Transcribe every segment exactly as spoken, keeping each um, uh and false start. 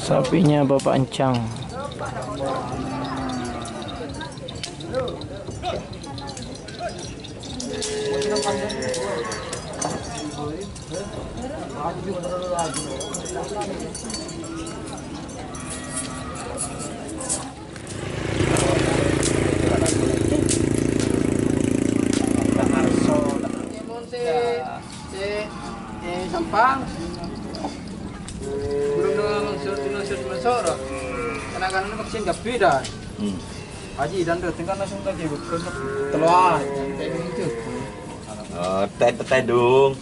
Sapinya Bapak Encang. Mon sè, sè, eh, Sampang. Gurung nang sur, nang sur, nang sur. Kana-kana vaksin kabbhi, dah. Hmm. Haji, dan tuh, tinggal langsung lagi, terus keluar. Kayak gitu. Oh, teh, teh, dong.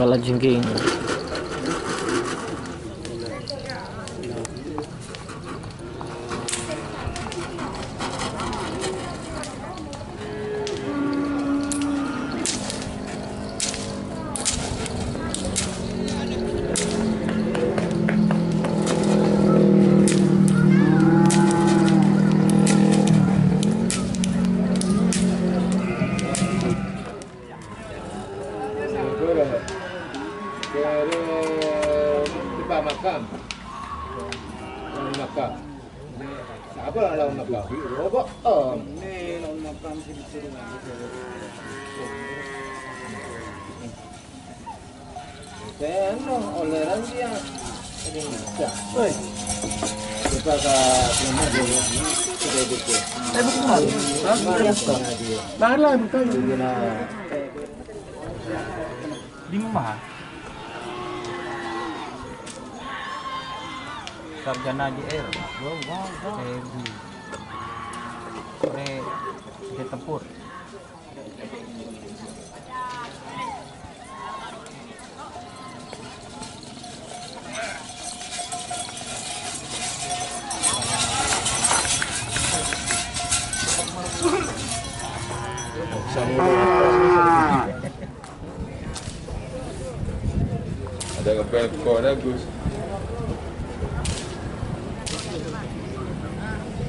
Kalajengking. Apa lawan Mekah? Roba, em. Ini lawan Mekah sih disuruh ngambil. Keno, oleh ranjang. Ini bisa. Woi. Kita ke rumah dulu. Kita duduk. Eh, bukan. Hah? Iya, Pak. Mana, bukan? Di rumah. Sarjana J R. Wow, wow, wow. Saya di, saya di tempur. Ada ngebel kok, Gus.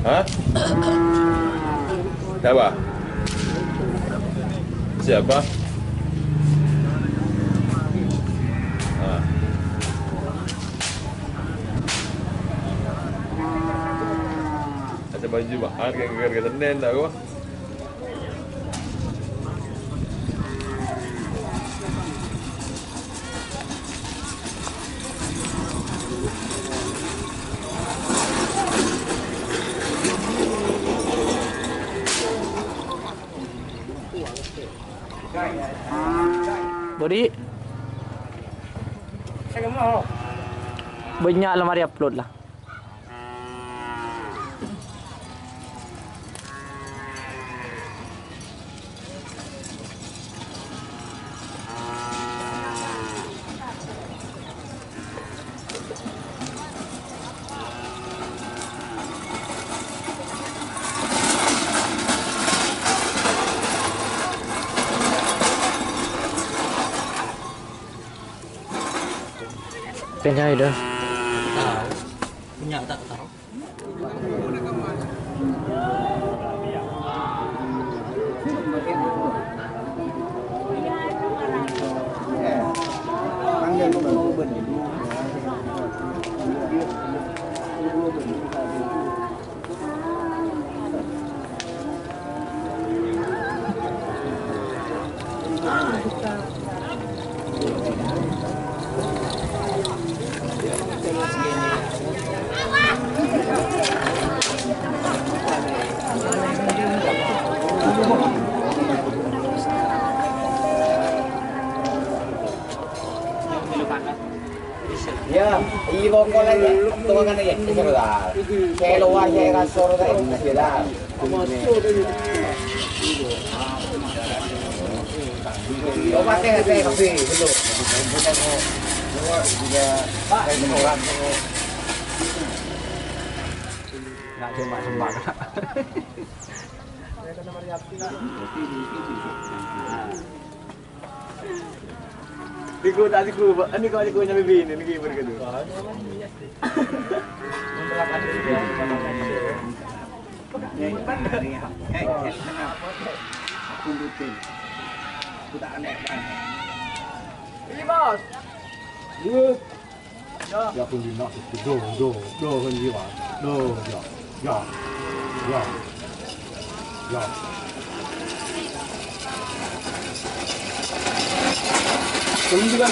Hah? Siapa? Siapa? Ah. Ada baju mahal, gara-gara Senin, tak apa? Budi. Banyak lemari upload lah. Pèn sè ḍâ? Tahu. Punya tak tahu. Ya, iya, pokoknya ya, tunggu kan ya, ya, sudah. Saya luar, saya kasur, saya masih dah. Coba saya, saya kasih dulu. Pak, nggak cuma sembako. Digo, ta' digo, Pak. Ini kok digo nyambi bini, ini gimana gitu? Ini, Bos. Ya, pun dina, do, do, do, kan jiwa. Do, ya, ya, ya, ya. Pun juga.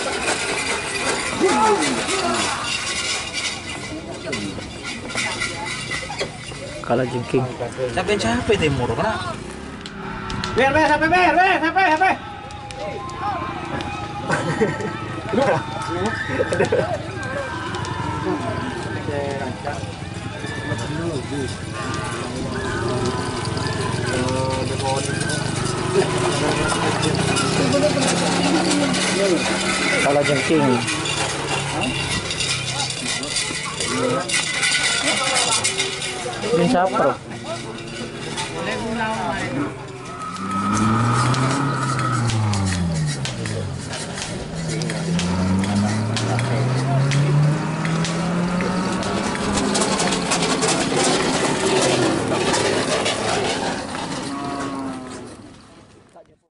Kalajengking. Sampeyan siapa itu yang murung, Nak? Ber, ber, sampai, ber, ber, sampai, sampai. Kalajengking. Ini siapa, Bro?